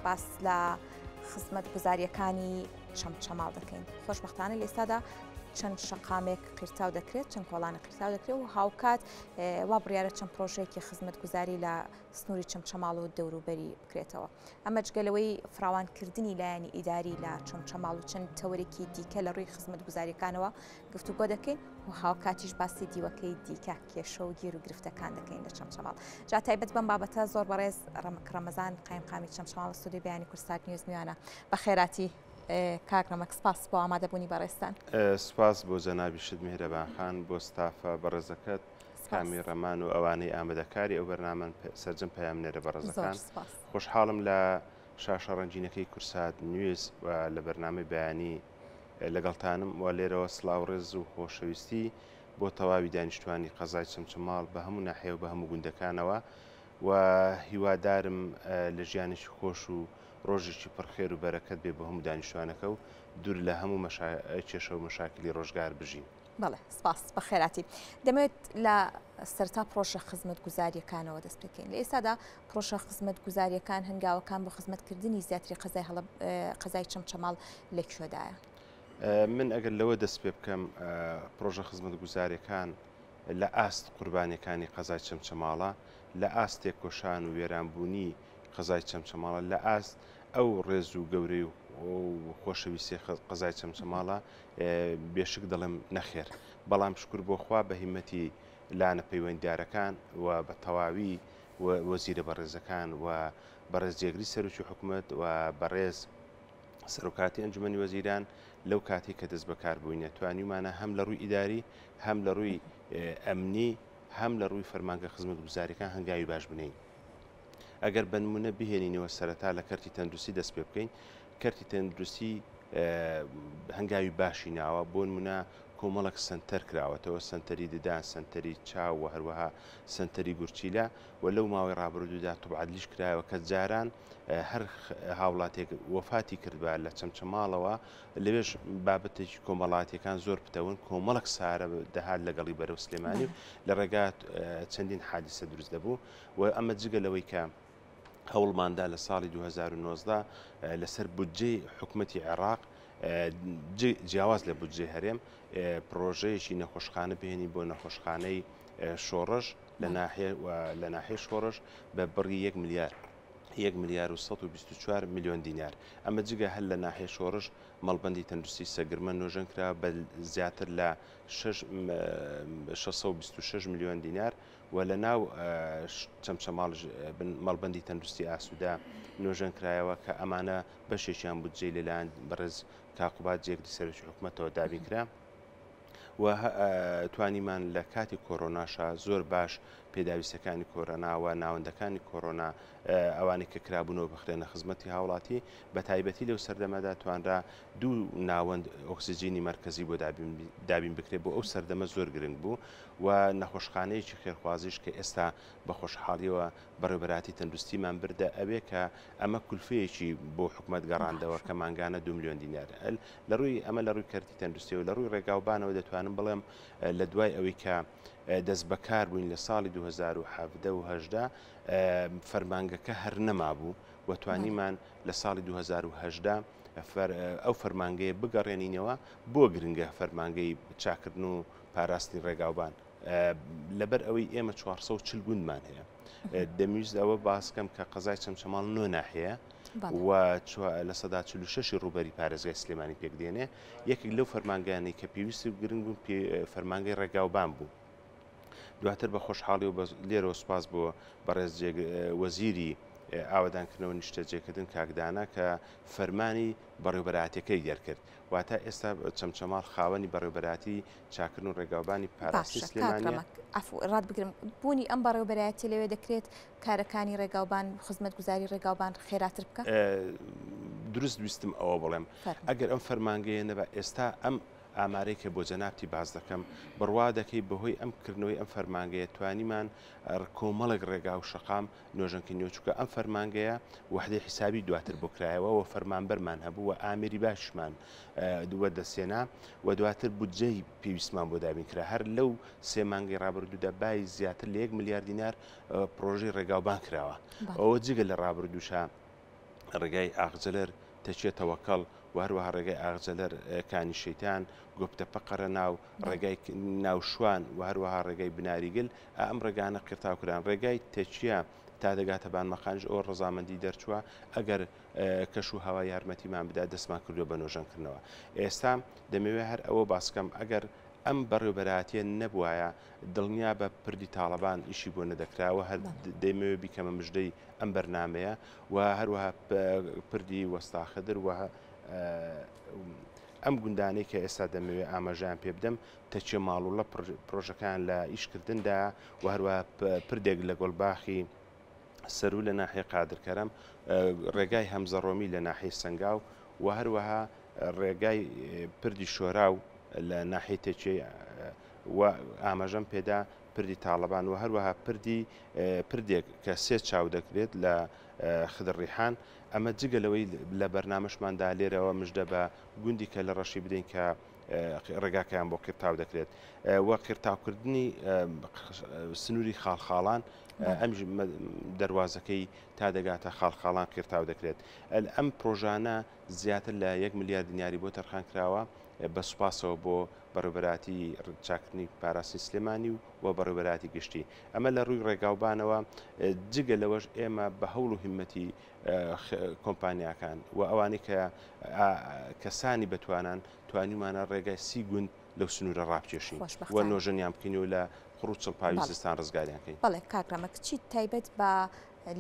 باس لە خزمەتگوزارییەکانی چەمچەماڵ دەکەین. خۆشبەختانە لە ئێستادا چەند شەقامێک قیرتاو دەکرێت، چەند کۆڵانە قیرتاو دەکرێت و هاوکات وا بڕیارە چەند پرۆژەیەکی خزمەتگوزاری لە سنووری چەمچەماڵ و دەوروبەری بکرێتەوە. ئەمە جگە لەوەی فراوانکردنی لایەنی ئیداری لە چەمچەماڵ و چەند تەوەرێکی دیکە لە ڕووی خزمەتگوزاریەکانەوە گفتوگۆ دەکەین و هاوکاتیش باسی دیوەکەی دیکە کێشە و گیر و گرفتەکان دەکەین لە چەمچەماڵ. جا تایبەت بەم بابەتە زۆر بەڕێز ڕەمەک ڕەمەزان قایمقامی چەمچەماڵ ستۆدیۆی بەیانی کوردسات نیوز میوانە. بەخێراتی کاک ڕەمەک سپاس بۆ ئامادەبوونی بەڕێزتان. سپاس بۆ جەنابیشت میهرەبان خان، بۆ ستافە بەڕێزەکەت، کامی ڕەمان و ئەوانەی ئامادەکاری ئەو بەرنامەن، سەرجەم پەیامنێرە بەڕێزەکان. خۆشحاڵم لە شاشە ڕەنگینەکەی کورسات نیوز و لە بەرنامەی بەیانی لەگەڵتانم و لێرەوە سڵاو ڕێز و خۆشەویستی بۆ تەواوی دانیشتوانی قەزای چەمچەماڵ بە هەموو ناحیە و بە هەموو گوندەکانەوە و هیوادارم لە ژیانێکی خۆش و ڕۆژێکی پڕ خێر و بەرەکەت بێ بۆ هەموو دانیشتوانەکە و دوور لە هەموو کێشە و مەشاکلی ڕۆژگار بژین. بەڵێ سپاس بەخێراتی. دەمەوێت لە سەرتا پرۆژە خزمەتگوزاریەکانەوە دەست پێکەین. لە ئێستادا پرۆژە خزمەتگوزاریەکان هەنگاوەکان بۆ خزمەتکردنی زیاتری قەزای هەڵە قەزای چەمچەماڵ لە کوێدایە؟ من ئەگەر لەوە دەست پێ بکەم پرۆژە خزمەتگوزاریەکان لە ئاست قوربانیەکانی قەزای چەمچەماڵە، لە ئاست تێکۆشان و وێرانبوونی قەزای چەمچەماڵە، لە ئاست ئەو ڕێز و گەورەی و خۆشەویستی قەزای چەمچەماڵە بێشک دەڵێم نەخێر، بەڵام شوکر بۆ خوا بە هیمەتی لایەنە پەیوەندیدارەکان و بە تەواوی وەزیرە بەڕێزەکان و بەڕێز جێگری سەرۆکی حکومەت و بەڕێز سەرۆکاتی ئەنجومەنی وەزیران لەو کاتەی کە دەست بەکار بووینە توانیومانە هەم لە ڕووی ئیداری هەم لە ڕووی ئەمنی هەم لە ڕووی فەرمانگە خزمەتگوزاریەکان هەنگاوی باش بنێین. ئەگەر بە نمونە بهێنینەوە سەرەتا لە کەرتی تەندروستی دەست پێ بکەین، کەرتی تەندروستی هەنگاوی باشی ناوە، بۆ نمونە کۆمەڵێک سەنتەر کراوەتەوە، سەنتەری ددان، سەنتەری چاو و هەروەها سەنتەری گورچیلە و لەو ماوەی ڕابردوودا طب عدلیش کرایەوە کە جاران هەر هاوڵاتێک وەفاتی کردبا لە چەمچەماڵەوە لەوێش بابەتێکی کۆمەڵاتیەکان زۆر پتەون کۆمەڵک سارە دەهات لەگەڵی بەرەو سلێمانی و لە ڕێگا چەندین حادیسە دروست دەبوو و ئەمە جگە لەوەی کە هەوڵماندا لە ساڵی 2019 لەسەر بودجەی حکومەتی عێراق جیاواز لە بودجەی هەرێم پرۆژەیەکی نەخۆشخانە بهێنی بۆ نەخۆشخانەی شۆڕش لە ناحیە لە ناحیە شۆڕش بە بڕی 1 ملیار 1 ملیار و 124 میلیۆن دینار ئەمە جگە هەر لە ناحیە شۆڕش مەڵبەندی تەندروستی سەگرمە نۆژەن کرا بە زیاتر لە 626 میلیۆن دینار و لە ناو چەمچەماڵ مەڵبەندی تەندروستی ئاسوودە نۆژەن کرایەوە کە ئەمانە بەشێکیان بودجەی لەلایەن بەڕێز کاک قوباد جێگری سەرۆکی حکومەتەوە دابین کرا و توانیمان لە کاتی کۆرۆناشا زۆر باش پێداویستەکانی کۆرۆنا و ناوەندەکانی کۆرۆنا ئەوانەی کە کرابوونەوە بخرێنە خزمەتی هاوڵاتی بە تایبەتی لەو سەردەمەدا توانرا دوو ناوەند ئۆکسجینی مەرکەزی بۆ دابین بکرێت بۆ ئەو سەردەمە زۆر گرنگ بوو و نەخۆشخانەیەکی خێرخوازیش کە ئێستا بە خۆشحاڵیەوە بەڕێوبەراتی تەندروستیمان بردە ئەوێ کە ئەمە کولفەیەکی بۆ حکومەت گەڕاندەوە کە مانگانە دو ملیۆن دینار لە ڕووی ئەمە لە ڕووی کەرتی تەندروستیەوە لە ڕووی ڕێگاوبانەوە دەتوانم بڵێم لە دوای ئەوەی کە دەست بەکار بووین لە ساڵی 2017 و 18 فەرمانگەکە هەر نەمابوو و توانیمان لە ساڵی 2018 ئەو فەرمانگەیە بگەڕێنینەوە بۆ گرنگە فەرمانگەی چاکردن و پاراستنی ڕێگاوبان لەبەر ئەوەی ئێمە 440 گوندمان هەیە دەمویست ئەوە باسکەم کە قەزای چەمچەماڵ نۆ ناحەیە و 46% ڕووبەری پارێزگای سلێمانی پێک دێنێ یەکێک لەو فەرمانگانی کە پێویستی و گرنگ بوون فەرمانگەی ڕێگاوبان بوو دواتر بە خۆشحاڵی و لێرەوە سوپاس بۆ بەڕێز وەزیری ئاوەدانکردنەوە نیشتەجێکردن کاکدانا کە فەرمانی بەڕێوبەراتەکەی دەرکرد واتە ئێستا چەمچەماڵ خاوەنی بەڕێوبەراتی چاکردن و ڕێگاوبانی پاراستنی باشە کاک سلێمانیە. ڕەمەک عەفو ڕات بگرم بوونی ئەم بەڕێوبەرایەتیە لەوێ دەکرێت کارەکانی ڕێگاوبان خزمەتگوزاری ڕێگاوبان خێراتر بکا؟ دروست ویستم ئەوە بڵێم فەرموو. ئەگەر ئەم فەرمانگەیە نەبا ئێستا ئەم ئامارەی کە بۆ جەنابتی باس دەکەم بڕوا دەکەی بەهۆی ئەم کردنەوەی ئەم فەرمانگەیە توانیمان کۆمەڵێک ڕێگا و شەقام نۆژەنکردنەوە چونکە ئەم فەرمانگەیە وەحدەی حیسابی دواتر بۆ کرایەوە و فەرمانبەرمان هەبوو و ئامێری باشیشمان وەدەستهێنا و دواتر بودجەی پێویستمان بۆ دابین کرا هەر لەو سێ مانگەی ڕابردوودا بای زیاتر لە یەک ملیار دینار پرۆژەی ڕێگاوبان کراوە ئەوە جگە لە ڕابردووشە. ڕێگای ئاغجەلەر تەکیە تەوەکەڵ و هەروەها ڕێگای ئاغجەلەر کانی شەیتان، گۆپتەپە قەرەناو، ڕێگای ناوشوان و هەروەها ڕێگای بناریگل، ئەم ڕێگانە قیرتاو کران. ڕێگای تەکیە تا دەگاتە بانمەقانیش ئەوە ڕەزامەندی دەرچووە، ئەگەر کەش و هەوا یارمەتیمان بدات دەستمان کردووە بە نۆژەنکردنەوە. ئێستا دەمەوێت هەر ئەوە باس بکەم ئەگەر ئەم بەڕێوبەرایەتیە نەبوایە دڵنیابە پردی تاڵەبان ئیشی بۆ نەدەکرا و هەر دەیمەوێت بیکەمە مژدەی ئەم بەرنامەیە و هەروەها پردی وەستا خدر و ئەم گوندانەی کە ئێستا دەمەوێت ئاماژەیان پێ بدەم تەکیە ماڵوڵە پرۆژەکان لە ئیشکردندا و هەروەها پردێک لە گۆڵباخی سەروو لە ناحیەی قادرکەرەم، ڕێگای هەمزەڕۆمی لە ناحیەی سەنگاو و هەروەها ڕێگای پردی شۆراو لە ناحیەی تەکیە و ئاماژەم پێدا پردی تاڵەبان و هەروەها پردی پردێک کە سێ چاو دەکرێت لە خدر ڕیحان ئەمە جگە لەوەی لە بەرنامەشماندا لێرەوە مژدە بە گوندی کەلەڕەشی بدەین کە ڕێگاکەیان بۆ قیرتاو دەکرێت و قیرتاوکردنی سنووری خاڵخاڵان ئەم دەواازەکەی تا دەگاتە خاڵخاڵان قیرتاو دەکرێت ئەم پرۆژانە زیاتر لە یەک ملیار دیناری بۆ تەرخان کراوە بە سوپاسەوە بۆ بەڕێوەبەرایەتی چاکردنی پاراستنی سلێمانی و و بەڕێوەبەرایەتی گشتی ئەمە لە ڕووی ڕێگاوبانەوە جگە لەوەش ئێمە بە هەوڵ و هیمەتی کۆمپانیاکان و ئەوانەی کە کەسانی بەتوانان توانیومانە ڕێگای سی گوند لەو سنوورە ڕابکێشین و نۆژەنیان بکەین و لە قوڕ و چڵپاوی زستان ڕزگاریان کەین. بەڵێ کاک ڕەمەک چی تایبەت بە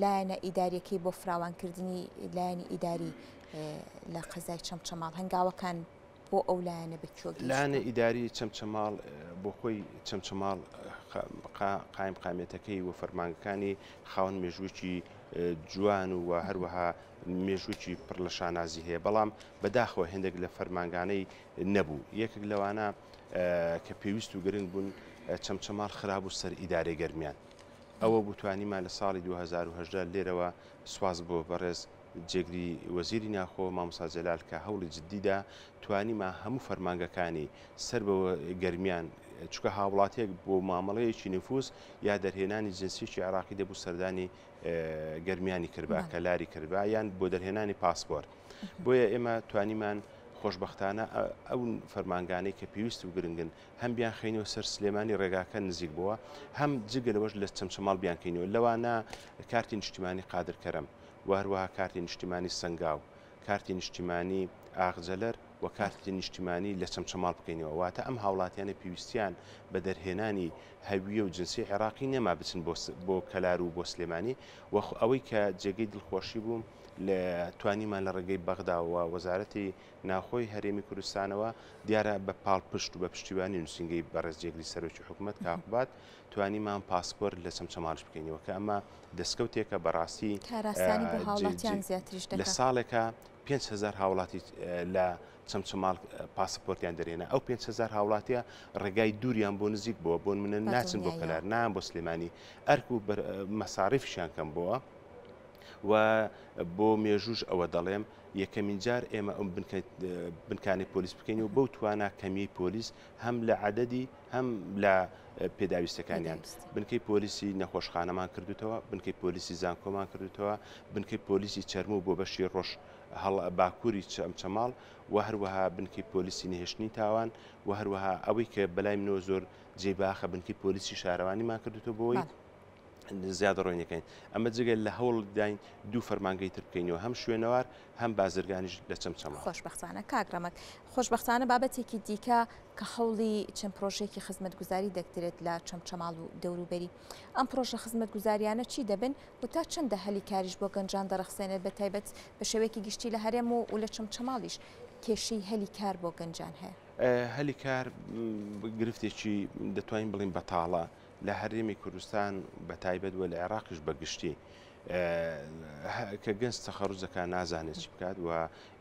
لایەنە ئیداریەکەی بۆ فراوانکردنی لایەنی ئیداری لە قەزای چەمچەماڵ هەنگاوەکان بۆ ئەو لایەنە بە کوێ گەیشتوون؟ لایەنە ئیداری چەمچەماڵ بۆ خۆی چەمچەماڵ قایمقامیەتەکەی و فەرمانگەکانی خاوەن مێژوویەکی جوان و هەروەها مێژوویەکی پڕ لە شانازی هەیە بەڵام بەداخەوە هێندێک لە فەرمانگانەی نەبوو یەکێک لەوانە کە پێویست و گرنگ بوون چەمچەماڵ خرابوو سەر ئیدارەی گەرمیان ئەوە بوو توانیمان لە ساڵی 2018 لێرەوە سواز بۆ بەڕێز جێگری وەزیری ناخۆ مامۆستا جەلال کە هەوڵی جدی دا توانیمان هەموو فەرمانگەکانی سەر بە گەرمیان چونکە هاوڵاتیەک بۆ مامەڵەیەکی نفوس یا دەرهێنانی جنسیەکی عێراقی دەبوو سەردانی گەرمیانی کردبا کەلاری کردبا یان بۆ دەرهێنانی پاسپۆرت بۆیە ئێمە توانیمان خۆشبەختانە ئەو فەرمانگانەی کە پێویست و گرنگن هەم بیانخەینەوە سەر سلێمانی ڕێگاکە نزیک بووە هەم جگە لەوەش لە چەمچەماڵ بیانکەینەوە لەوانە کارتی نیشتیمانی قادر کەرەم و هەروەها کارتی نیشتیمانی سەنگاو، کارتی نیشتیمانی ئاغجەلەر و کارتی نیشتیمانی لە چەمچەماڵ بکەینەوە. واتە ئەم هاوڵاتیانە پێویستیان بە دەرهێنانی هەویە و جنسی عێراقی نەما بچن بۆ بۆ کەلار و بۆ سلێمانی و ئەوەی کە جێگەی دڵخۆشی بوو لە توانیمان لە ڕێگەی بەغدا و وەزارەتی ناوخۆی هەرێمی کوردستانەوە دیارە بە پاڵپشت و بە پشتیوانی نووسینگەی بەڕێز جێگری سەرۆکی حکومەت کاک قوباد توانیمان پاسپۆرت لە چەمچەماڵیش بکەینەوە کە ئەمە دەستکەوتێکە بەڕاستی کارئاسانی بۆ هاوڵاتیان زیاتریش دەکات. لە ساڵێکا 5000 هاوڵاتی لە چەمچەماڵ پاسپۆرتیان دەرێنە ئەو 5000 هاوڵاتیە ڕێگای دووریان بۆ نزیک بووە بۆ منە ناچن بۆ کەلار نان بۆ سلێمانی ئەرک و مەساریفشیان کەم بووە و بۆ مێژوش ئەوە دەڵێم یەکەمین جار ئێمە ئەم بنکانی پۆلیس بکەین و بەو توانا کەمیەی پۆلیس هەم لە عەدەدی هەم لە پێداویستەکانیان بنکەی پۆلیسی نەخۆشخانەمان کردوتەوە بنکەی پۆلیسی زانکۆمان کردوتەوە بنکەی پۆلیسی چەرموو بۆ بەشی ڕۆژ هەڵ باکووری چەمچەماڵ و هەروەها بنکەی پۆلیسی نەهێشتنی تاوان و هەروەها ئەوەی کە بەلای منەوە زۆر جێی باخە بنکەی پۆلیسی شارەوانیمان کردوتەوە بۆی زیادەڕۆی نەکەین ئەمە جگە لە هەوڵ داین دوو فەرمانگەی تر بکەینەوە هەم شوێنەوار هەم بازرگانیش لە چەمچەماڵ. خۆشبەختانە کاک ڕەمەک. خۆشبەختانە بابەتێکی دیکە کە هەوڵی چەند پرۆژەیەکی خزمەتگوزاری دەکدرێت لە چەمچەماڵ و دەوروبەری. ئەم پرۆژە خزمەتگوزاریانە چی دەبن و تا چەندە هەلی کاریش بۆ گەنجان دەڕەخسێنێت بە تایبەت بە شێوەیەکی گشتی لە هەرێم و لە چەمچەماڵیش کێشەی هەلی کار بۆ گەنجان هەیە؟ هەلی کار گرفتێکی دەتوانین بڵێین بەتاڵە لە هەرێمی کوردستان بە تایبەت و لە عێراقیش بە گشتی کە گەنج تەخەروج دەکات نازانێت چی بکات و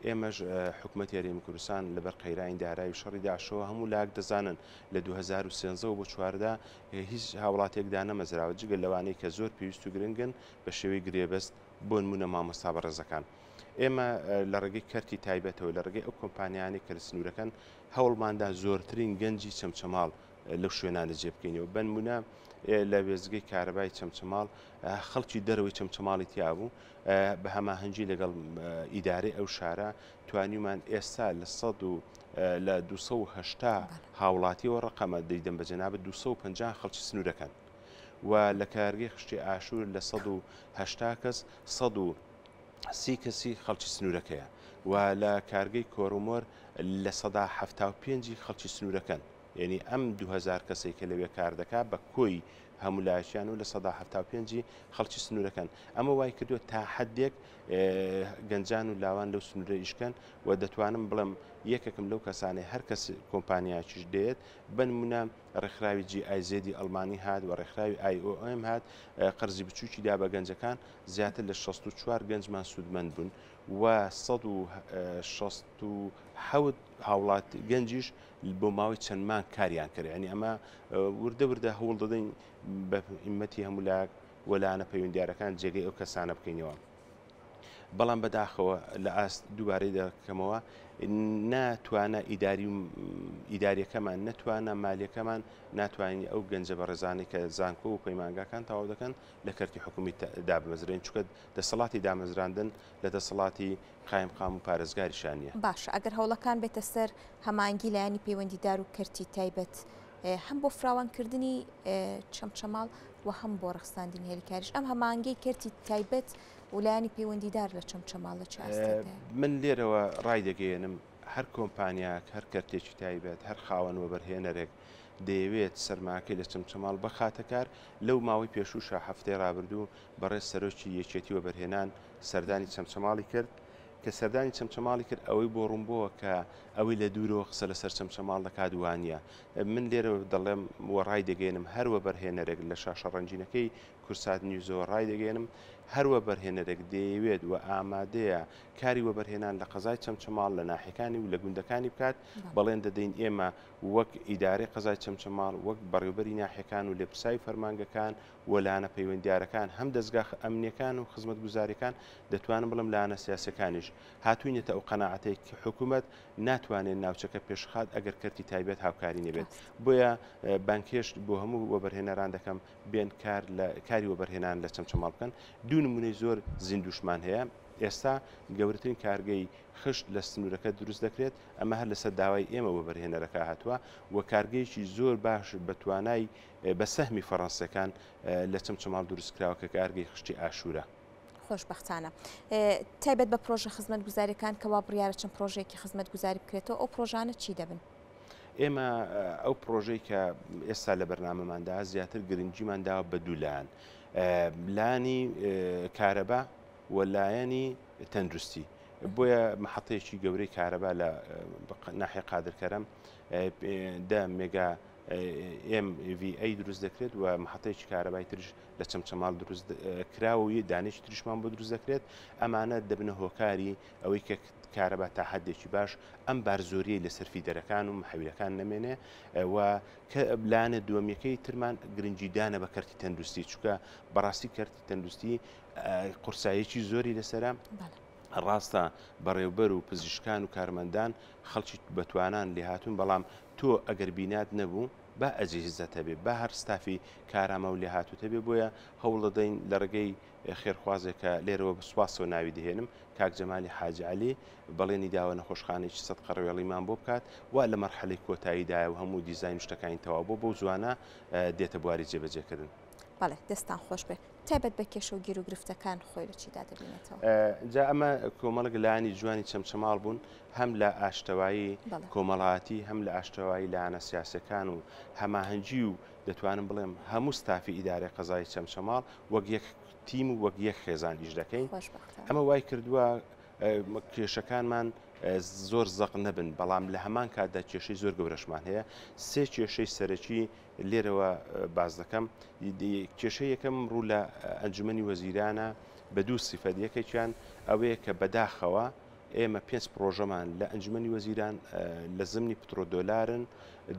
ئێمەش حکومەتی هەرێمی کوردستان لەبەر قەیرانی دارایی و شەڕی داعشەوە هەموو لاک دەزانن لە 2013 بۆ 14 هیچ هاوڵاتێک دانەمەزراوە جگە لەوانەی کە زۆر پێویست و گرنگن بە شێوەی گرێبەست بۆ نمونە مامۆستا بەڕێزەکان ئێمە لە ڕێگەی کەرتی تایبەتەوە لە ڕێگەی ئەو کۆمپانیانەی کە لە سنوورەکەن هەوڵماندا زۆرترین گەنجی چەمچەماڵ. لەو شوێنانە جێ بکەینەوە. بەنمونە لە وێستگەی کارەبای چەمچەماڵ خەڵکی دەرەوەی چەمچەماڵی تیابوو، بە هەماهەنگی لەگەڵ ئیدارەی ئەو شارە توانیومان ئێستا لە سەد و لە 280 هاوڵاتیەوە ڕقەمە دەیدەم بە جەنابت 250 خەڵکی سنوورەکەن و لە کارگەی خشتی ئاشوور لە 180 کەس 130 کەسی خەڵکی سنوورەکەیە و لە کارگەی کۆرومۆر 75% خەڵکی سنوورەکەن. یەنی ئەم 2000 کەسەی کە لەوێ کار دەکا بە کۆی هەموو لایەکیان و 75% ی خەڵکی سنوورەکەن. ئەمە وای کردووە تا حەدێک گەنجان و لاوان لەو سنوورە ئیش کەن و دەتوانم بڵێم یەکێکم لەو کەسانەی هەر کەس کۆمپانیاکیش دێت بە نمونە ڕێکخراوی جی ئای زێدی ئەڵمانی هات و ڕێکخراوی ئای ئۆ ئێم هات قەرزی بچووکی دا بە گەنجەکان زیاتر لە 64 گەنجمان سوودمەند بوون و 167 هاوڵاتی گەنجیش بۆ ماوەی چەند مانگ کاریان کرد یعنی ئەمە وردە وردە هەوڵ دەدەین بە هیمەتی هەموو لایەک و لایەنە پەیوەندیارەکان جێگەی ئەو کەسانە بکەینەوە بەڵام بەداخەوە لە ئاست دووبارەی دەکەمەوە ناتوانە ئیداری ئیداریەکەمان نەتوانە مالیەکەمان ناتوانین ئەو گەنجە بەڕێزانەی کە زانکۆ و پەیمانگاکان تەواو دەکەن لە کەرتی حکومی دابمەزرێن چونکە دەسەڵاتی دامەزراندن لە دەسەڵاتی قایمقام و پارێزگاریشان نییە. باشە ئەگەر هەوڵەکان بێتە سەر هەماهەنگی لایەنی پەیوەندیدار و کەرتی تایبەت هەم بۆ فراوانکردنی چەمچەماڵ و هەم بۆ ڕەخساندنی هەلی کاریش ئەم هەماهەنگیەی کەرتی تایبەت و لایەنی پەیوەندیدار لە چەمچەماڵ لە چ ئاستێکدایە؟ من لێرەوە ڕایدەگەیەنم هەر کۆمپانیایەک، هەر کەرتێکی تایبەت، هەر خاوەن وەبەرهێنەرێک دەیەوێت سەرمایەکەی لە چەمچەماڵ بخاتە کار، لەو ماوەی پێشووشا هەفتەی ڕابردوو بەڕێز سەرۆکی یەکێتی وەبەرهێنان سەردانی چەمچەماڵی کرد، کە سەردانی چەمچەماڵی کرد ئەوەی بۆ ڕوون بۆوە کە ئەوەی لە دوورەوە قسە لەسەر چەمچەماڵ دەکات وانییە. من لێرەوە دەڵێم و ڕایدەگەیەنم هەر وەبەرهێنەرێک لە شاشە ڕەنگینەکەی کوردسات نیوزەوە ڕایدەگەیەنم هەر وەبەرهێنەرێک دەیەوێت و ئامادەیە کاری وەبەرهێنان لە قەزای چەمچەماڵ لە ناحیەکانی و لە گوندەکانی بکات بەڵێن دەدەین ئێمە وەک ئیدارەی قەزای چەمچەماڵ وەک بەڕێوبەری ناحیەکان و لێپرساوی فەرمانگەکان و لایەنە پەیوەندیارەکان هەم دەزگا ئەمنیەکان و خزمەتگوزاریەکان دەتوانم بڵێم لایەنە سیاسیەکانیش هاتوینەتە ئەو قەناعەتەی کە حکومەت ناتوانێت ناوچەکە پێشخات ئەگەر کەرتی تایبەت هاوکاری نەبێت بۆیە بانگهێشت بۆ هەموو وەبەرهێنەران دەکەم بێن کار لە کاری وەبەرهێنان لە چەمچەماڵ بکەن دوو نمونەی زۆر زیندوشمان هەیە ئێستا گەورەترین کارگەی خشت لە سنوورەکە دروست دەکرێت ئەمە هەر لەسەر داوای ئێمە وەبەرهێنەرەکە هاتووە و کارگەیەکی زۆر باش بە توانای بە سەهمی فەڕەنسیەکان لە چەمچەماڵ دروست کراوە کە کارگەی خشتی ئاشوورە. خۆشبەختانە تایبەت بە پرۆژە خزمەتگوزاریەکان کە وا بڕیارە چەند پرۆژەیەکی خزمەتگوزاری بکرێتەوە ئەو پرۆژانە چی دەبن؟ ئێمە ئەو پرۆژەی کە ئێستا لە بەرنامەماندا زیاتر گرنگیمان داوە بە دوو لایەن لانی کارەبا و لایەنی تەندروستی بۆیە محەتەیەکی گەورەی کارەبا لە ناحیە قادرکەرەم دە مێگا MVA دروست دەکرێت و محەتەیەکی کارەبای تریش لە چەمچەماڵ دروست کراوە و دانێکی تریشمان بۆ دروست دەکرێت ئەمانە دەبنە هۆکاری ئەوەی کە کارەبا تا حدێکی باش ئەم بارزۆریەی لەسەر فیدەرەکان و محەویلەکان نەمێنێ و کە لایەنە دووەمیەکەی ترمان گرنگیدانە بە کەرتی تەندروستی چونکە بەڕاستی کەرتی تەندروستی قورساییەکی زۆری لەسەرە ڕاستە بەڕێوبەر و پزیشکان و کارمەندان خەڵکی بەتوانان لێهاتوون بەڵام تۆ ئەگەر بینات نەبوو با ئەجهیزەت هەبێ با هەر ستافی کارامە و لێهاتووت هەبێ بۆیە هەوڵ دەدەین لە ڕێگەی خێرخوازێک کە لێرەوە بە سوپاسەوە ناوی دەهێنم کاک جەمالی حاجی عەلی بەڵێنی داوە نەخۆشخانەیەکی سەد قەڕەوێڵیمان بۆ بکات وا لە مەرحەلەی کۆتاییدایە و هەموو دیزاین و شتەکانی تەواو بووە بەو زووانە دێتە بواری جێبەجێکردن. بەڵێ دەستان خۆش بێ. تایبەت بە کێشە و گیروگرفتەکان خۆی لە چیدا دەبینێتەوە؟ جا ئەمە کۆمەڵێک لایەنی جوانی چەمچەماڵ بوون هەم لە ئاشتەوایی کۆمەڵایەتی هەم لە ئاشتەوایی لایەنە سیاسەکان و هەماهەنگی و دەتوانم بڵێم هەموو ستافی ئیدارەی قەزای چەمچەماڵ وەک یەک تیم و وەک یەک خێزان ئیش دەکەین ئەمە وای کردووە کێشەکانمان زۆر زەق نەبن بەڵام لە هەمان کاتدا کێشەی زۆر گەورەشمان هەیە سێ کێشەی سەرەکی لێرەوە باس دەکەم کێشەی یەکەم ڕوو لە ئەنجومەنی وەزیرانە بە دوو سیفەت یەکێکیان ئەوەیە کە بەداخەوە ئێمە پێنج پرۆژەمان لە ئەنجومەنی وەزیران لە زمنی پترۆدۆلارن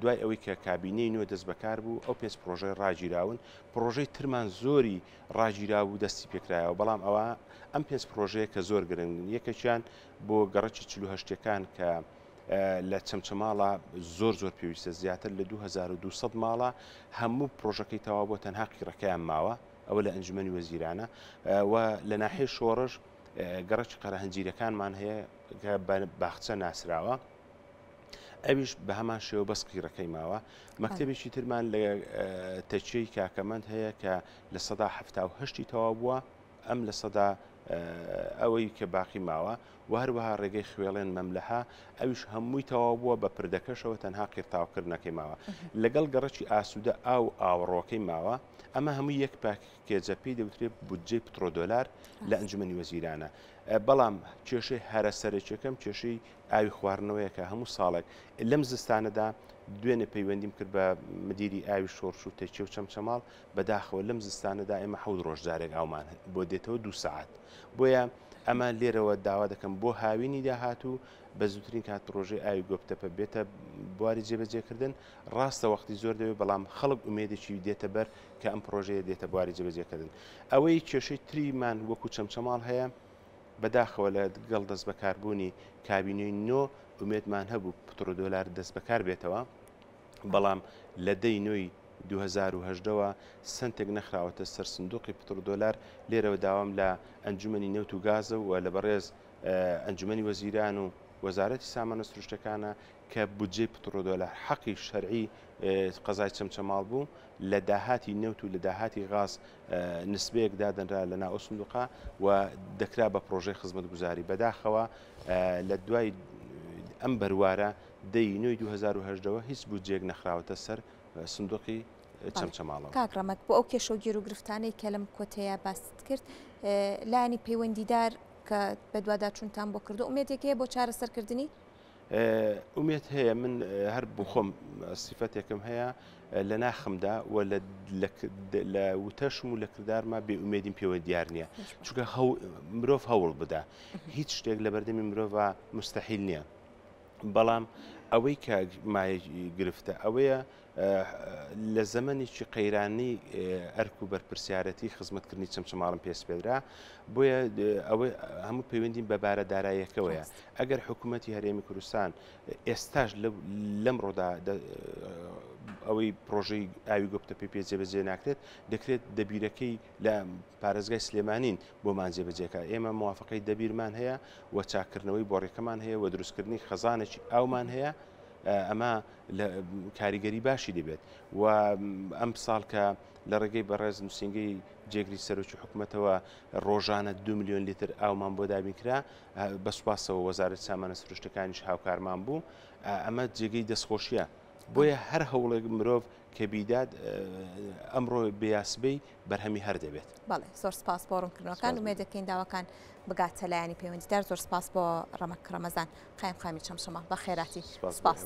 دوای ئەوەی کە کابینەی نوێ دەست بەکار بوو ئەو پێنج پرۆژەی ڕاگیراون پرۆژەی ترمان زۆری ڕاگیرا و دەستی پێکرایەوە بەڵام ئەوە ئەم پێنج پرۆژەیە کە زۆر گرنگن یەکێکیان بۆ گەڕەکی چلوهشتەکان کە لە چەمچەماڵە زۆر زۆر پێویستە زیاتر لە 2200 ماڵە هەموو پرۆژەکەی تەواو بۆ تەنها قیڕەکەیان ماوە ئەوە لە ئەنجومەنی وەزیرانە و لە ناحیەی شۆڕش گەڕەکی قەرەهەنجیرەکانمان هەیە کە بە باخچە ناسراوە ئەویش بە هەمان شێوە بەس قیڕەکەی ماوە مەکتەبێکی ترمان لە تەکیەی کاکەمەند هەیە کە 78% تەواو بووە ئەم لە سەدا ئەوەی کە باقی ماوە و هەروەها ڕێگەی خوێڵێن مەملەحە ئەویش هەمووی تەواو بووە بە پردەکەشەوە تەنها قیرتاوکردنەکەی ماوە لەگەڵ گەڕەکی ئاسوودە ئاو ئاوەڕۆکەی ماوە ئەمە هەموو یەک پاکێجە پێی دەوترێت بودجەی پترۆدۆلار لە ئەنجومەنی وەزیرانە بەڵام کێشەی هەرە سەرەکیەکەم کێشەی ئاوی خواردنەوەیە کە هەموو ساڵێک لەم زستانەدا دوێنێ پەیوەندیم کرد بە مدیری ئاوی شۆرش و تەکیە و چەمچەماڵ بەداخەوە لەم زستانەدا ئێمە حەوت ڕۆژ جارێک ئاومان بۆ دێتەوە دوو سەعات بۆیە ئەمە لێرەوە داوا دەکەم بۆ هاوینی داهاتوو بە زووترین کات پرۆژەی ئاوی گۆپتەپە بێتە بواری جێبەجێکردن ڕاستە وەختی زۆر دەوێت بەڵام خەڵک ئومێدێکی دێتە بەر کە ئەم پرۆژەیە دێتە بواری جێبەجێکردن ئەوەی کێشەی تریمان وەکو چەمچەماڵ هەیە بەداخەوە لە گەڵ دەستبەکاربوونی کابینەی نۆ ئومێدمان هەبوو پترۆدۆلار دەستبەکار بێتەوە بەڵام لە دەی نۆی 2018 وە سەنتێک نەخراوەتە سەر سندوقی پترۆدۆلار، لێرەوە داوام لە ئەنجومەنی نەوت و گازە و لە بەڕێز ئەنجومەنی وەزیران و وەزارەتی سامانە سروشتەکانە کە بودجەی پترۆدۆلار حەقی شەرعی قەزای چەمچەماڵ بوو لە داهاتی نەوت و لە داهاتی غاز نسبەیەک دادەنرا لە ناو ئەو سندوقە و دەکرا بە پرۆژەی خزمەتگوزاری بەداخەوە لە دوای ئەم بەروارە دە ی نۆی 2018 وە هیچ بودجەیەک نەخراوەتە سەر سندوقی چەمچەماڵەوە. کاک ڕەمەک بۆ ئەو کێشە و گیروگرفتانەی کە لەم کۆتەیە باست کرد لایەنی پەیوەندیدار کە بەدواداچوونتان بۆ کردو ئومێدێک هەیە بۆ چارەسەرکردنی؟ ئومێد هەیە من هەر بخۆم سیفەتێکم هەیە لە ناخمدا و لە وتەشم و لە کردارما بێ ئومێدیم پێوە دیار نییە چونکە مرۆڤ هەوڵ بدا هیچ شتێک لە بەردەمی مرۆڤ مستحیل نییە بەڵام ئەوەی کە مایەی گرفتە ئەوەیە لە زەمەنێکی قەیرانی ئەرک و بەرپرسیارەتی خزمەتکردنی چەمچەماڵم پێسپێدرا بۆیە ئەوە هەموو پەیوەندیم بە بارە دارایەکەوەیە ئەگەر حکوومەتی هەرێمی کوردستان ئێستاش لەم ڕۆدا ئەوەی پرۆژەی ئاوی گۆپتە پێ پێ جێبەجێ ناکرێت دەکرێت دەبیرەکەی لە پارێزگای سلێمانین بۆمان جێبەجێکا ئێمە موافقەی دەبیرمان هەیە و چاککردنەوەی بۆڕیەکەمان هەیە و دروستکردنی خەزانێکی ئاومان هەیە ئەمە لە کاریگەری باشی دەبێت و ئەم ساڵ کە لە ڕێگەی بەڕێز نووسینگەی جێگری سەرۆکی حکوومەتەوە ڕۆژانە دو میلیۆن لیتر ئاومان بۆ دابین کرا بە سوپاسەوە وەزارەت سامانە سروشتەکانیش هاوکارمان بوو ئەمە جێگەی دەستخۆشیە بۆیە هەر هەوڵێک مرۆڤ کە بیدات ئەمڕۆ بێ یا سبەی بەرهەمی هەر دەبێت. بەڵێ زۆر سپاس بۆ ڕوونکردنەوەکان ئومێد دەکەین داواکان بگاتە لایەنی پەیوەندیدار زۆر سپاس بۆ ڕەمەک ڕەمەزان قایمقامی چەمچەماڵ بەخێراتی سپاس.